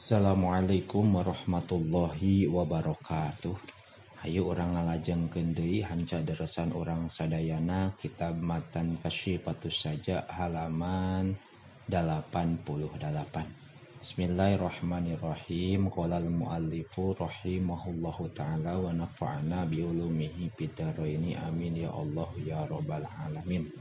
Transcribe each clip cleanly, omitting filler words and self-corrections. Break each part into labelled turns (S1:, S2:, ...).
S1: Assalamualaikum warahmatullahi wabarakatuh. Hayu urang ngalajengkeun deui hanca deresan urang sadayana kitab Matan Kasyifatus Saja halaman 88. Bismillahirrahmanirrahim. Qala al-muallifu rahimahullahu taala wa nafa'ana bi ulumihi fid dharaini amin ya Allah ya rabbal alamin.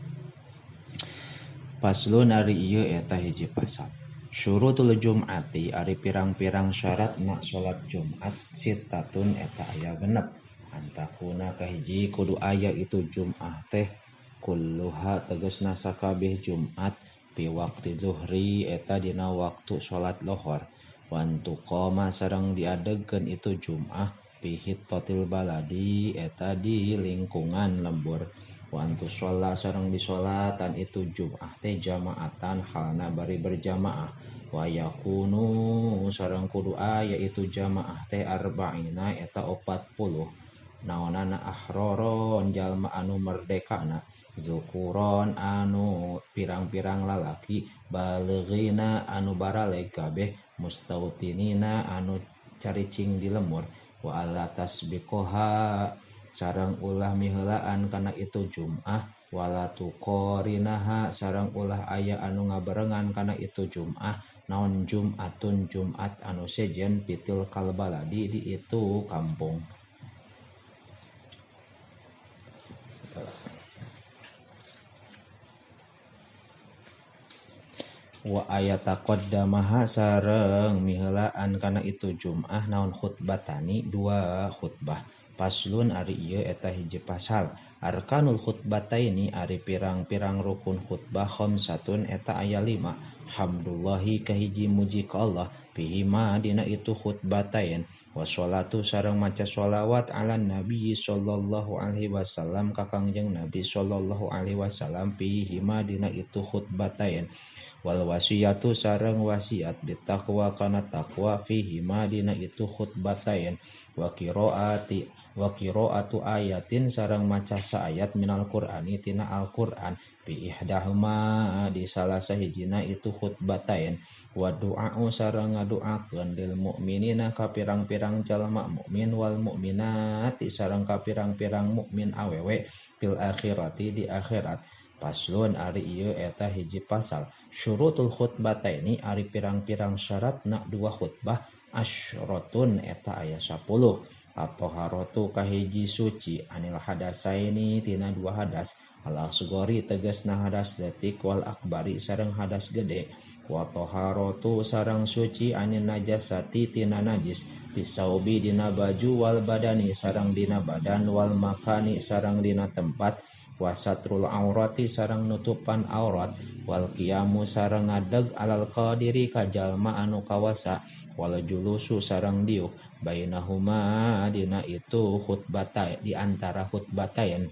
S1: Faslun ari ieu eta hiji pasal. Syurutul Jum'ati ari pirang-pirang syarat na salat Jumat sittatun eta aya genep. Antakuna kahiji kudu aya itu Jum'ah teh kulluha tegasna sakabeh Jumat fi waqti zuhri eta dina waktu salat lohor. Wan tuqama sareng diadegkeun itu Jum'ah fi hittatil baladi eta di lingkungan lembur. Wan tusholla sareng disolatan itu Jum'ah teh jamaatan halna bari berjamaah. Wa yakunu sareng kudu aya itu jamaah teh arba'ina eta 40 naonana ahroron jalma anu merdekana zukuron anu pirang-pirang lalaki balighina anu baraleg kabeh mustautinina anu caricing di lemur wa alla tasbiqoha sareng ulah miheulaan kana itu Jum'ah wala tuqarinaha sareng ulah aya anu ngabarengan kana itu Jum'ah naon Jum'atun Jum'at anu sejen pitil kalbaladi di itu kampung. Wa ayataqaddamaha sareng miheulaan kana itu Jum'ah naon khutbatani dua khutbah. Faslun ari ieu eta hiji pasal. Arkanul khutbataini ari pirang-pirang rukun khutbah khamsatun eta aya 5. Hamdullahi kahiji muji ka Allah fihima dina itu khutbatain. Wassalatu sareng maca sholawat ala nabi sallallahu alaihi wasallam ka Kangjeng Nabi sallallahu alaihi wasallam fihima dina itu khutbatain. Wal wasiyatu sareng wasiat bitaqwa kana taqwa fihima dina itu khutbatain. Wa qiraati wa qiraatu ayatin sareng maca saayat minal Qur'ani tina Al-Qur'an bi ihdahuma di salah sahijina itu khutbatain. Wa du'a'u sareng ngaduakeun lil mukminina ka pirang-pirang jalma mukmin wal mukminati sareng ka pirang-pirang mukmin awewe fil akhirati di akhirat. Faslun ari ieu eta hiji pasal. Syurutul khutbataini ari pirang-pirang syarat na dua khutbah asyratun eta aya 10. At-taharatu kahiji suci anil hadasaini tina dua hadas al asghari tegasna hadas leutik wal akbari sareng hadas gede. Wa taharatu sareng suci anil najasati tina najis bisaubi dina baju wal badani sareng dina badan wal makani sareng dina tempat wasatrul aurati sareng nutupan aurat wal qiyamu sareng ngadeg alal qadiri ka jalma anu kawasa wal julusu sareng diuk bainahuma dina itu khutbatai di antara khutbatain.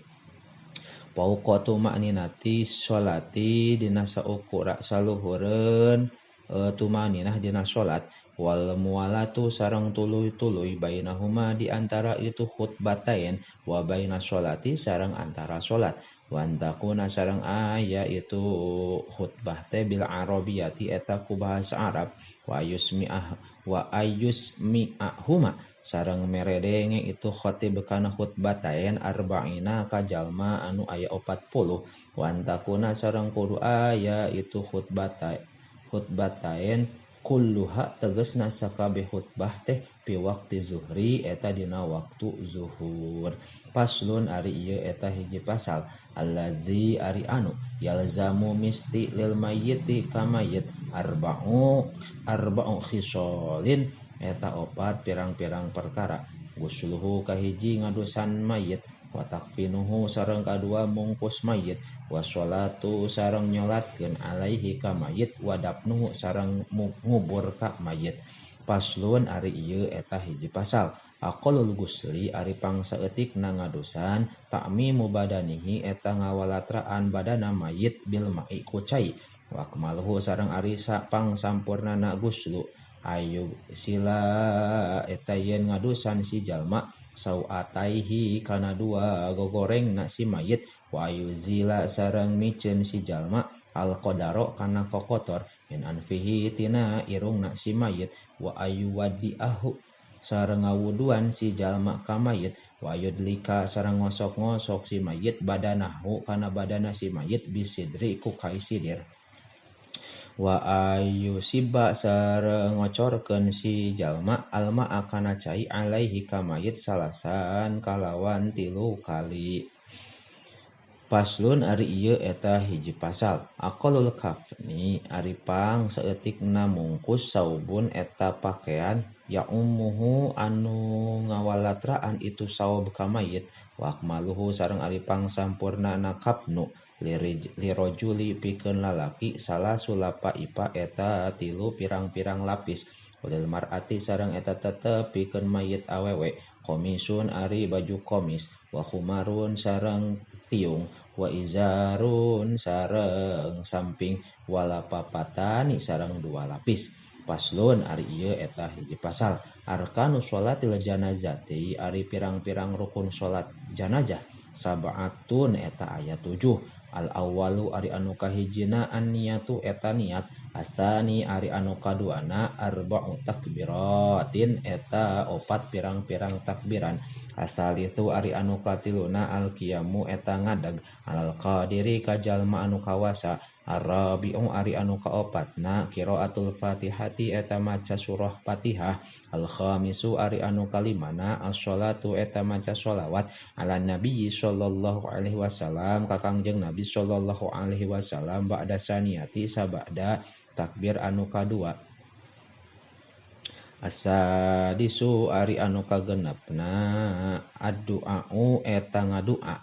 S1: Fauqa tumakninati sholati dina saukura saluhureun tumaninah dina salat wal muwalatu sareng tuluy-tuluy bainahuma di antara itu khutbatain wa baina sholati sareng antara salat wantakuna sareng aya itu khutbah teh bil arabiyati eta ku bahasa Arab wa yusmi'ah wa ayusmi'ahuma sareng meredenge itu khatib kana khutbatain arba'ina ka jalma anu aya 40 wantakuna sareng kudu aya itu khutbatain kulluha tegasna sakabeh khutbah teh fi waqti zuhri eta dina waktu zuhur. Faslun ari ieu eta hiji pasal. Allazi ari anu yalzamu misti lil mayyiti ka mayyit arba'u khisalin eta opat pirang-pirang perkara. Gusluhu kahiji ngadusan mayit wa takfinuhu sareng kadua mungkus mayit wa sholatu sareng nyolatkeun alaihi ka mayit wa dafnuhu sareng ngubur ka mayit. Faslun ari ieu eta hiji pasal. Aqallul gusli ari pangsaeutikna ngadusan ta'mimu badanihi eta ngawalatraan badana mayit bil ma'i ku cai wa akmaluhu sareng ari pangsampurnana guslu ayu sila eta yen ngadusan si jalma sauataihi kana dua gogorengna si mayit wa yuzila sareng miceun si jalma Al qadaro kana kokotor min anfihi tina irungna si mayit wa ayuwadiahu sareng ngawuduan si jalma ka mayit wa yudlika sareng ngosok-ngosok si mayit badanahu kana badana si mayit bisidri ku kai sidir wa ayusiba sareng ngocorkeun si jalma alma kana cai alaihi ka mayit salasan kalawan 3 kali. Paslon ari ieu eta hiji pasal. Aqallul kafni ari pang saeutikna mungkus saubun eta pakean ya ummuhu anu ngawalatraan itu saub ka mayit wa akmaluhu sareng ari pang sampurnana kafnu lirojuli pikeun lalaki salah sulapa ipa eta 3 pirang-pirang lapis walil mar'ati sareng eta tetep pikeun mayit awewe komisun ari baju komis wa khumarun sareng tiung wa izarun sareng samping wala papatani sareng 2 lapis. Paslon ari ieu eta hiji pasal. Arkanu sholatil janazati ari pirang-pirang rukun salat janazah sab'atun eta aya 7. Al awwalu ari anu kahijina an niyatu eta niat, asani ari anu kaduana arba'u takbiratin eta 4 pirang-pirang takbiran, asalitsu ari anu katiluna al qiyamu eta ngadag alal qadiri ka jalma anu kawasa, arrabi'u ari anu kaopatna qiraatul fatihati eta maca surah Fatihah, al khamisu ari anu kalimana as-sholatu eta maca sholawat ala nabiyyi sallallahu alaihi wasallam ka Kangjeng Nabi sallallahu alaihi wasallam ba'da saniyati sabada takbir anu kadua. Asadisu ari anu kagenepna addu'au eta ngadua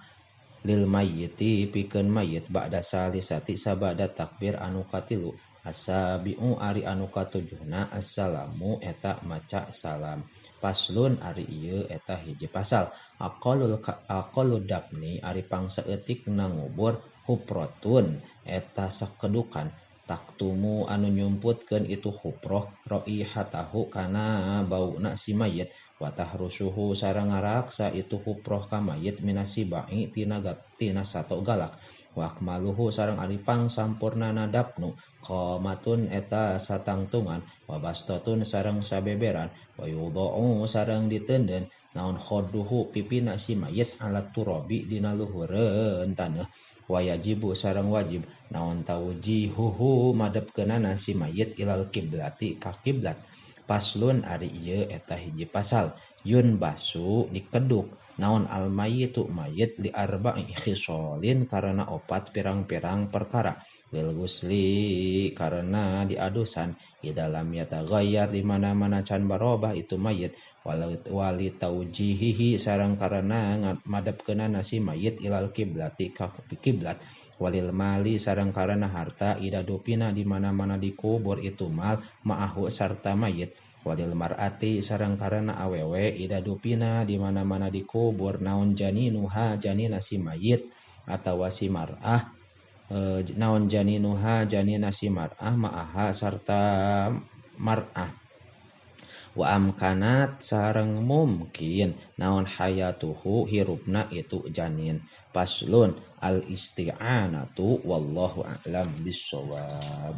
S1: lil mayyiti pikeun mayit ba'da salisati sabada takbir anu katilu. Asabi'u ari anu katujuhna assalamu eta maca salam. Paslon ari ieu eta hiji pasal. Aqallud dafni ari pangsaeutikna ngubur huprotun eta sakedukan taktumu anu nyumputkeun itu huproh raihatahu kana bauna si mayit wa tahrusuhu sareng ngaraksa itu huproh ka mayit minasibai tina sato galak wa akmaluhu sareng ari pangsampurnana dapnu qamatun eta satangtungan wa bastatun sareng sabeberan wa yudau sareng diteundeun naon khodduhu pipina si mayit ala turabi dina luhureun taneuh wa yajibu sareng wajib naon taujihuhu madepkeunana si mayit ilal kiblati ka kiblat. Paslon ari ieu eta hiji pasal. Yun basu dikeduk naon al mayitu mayit li arba'i khisalin karena 4 pirang-pirang perkara lil gusli karena diadusan di dalam yataghayyar di mana-mana can barobah itu mayit wali taujihihi sareng karena madepkeunana si mayit ilal kiblati ka kiblat walil mali sareng karena harta ida dupina di mana-mana dikubur itu mal ma'ahu sarta mayit walil mar'ati sareng karena awewe ida dupina di mana-mana dikubur naon janinuha janina si mayit atawa si mar'ah naon janinuha janina si mar'ah ma'aha sarta mar'ah wa amkanat sareng mungkin naon hayatuhu hirupna itu janin. Paslon al isti'anatu wallahu a'lam bissawab.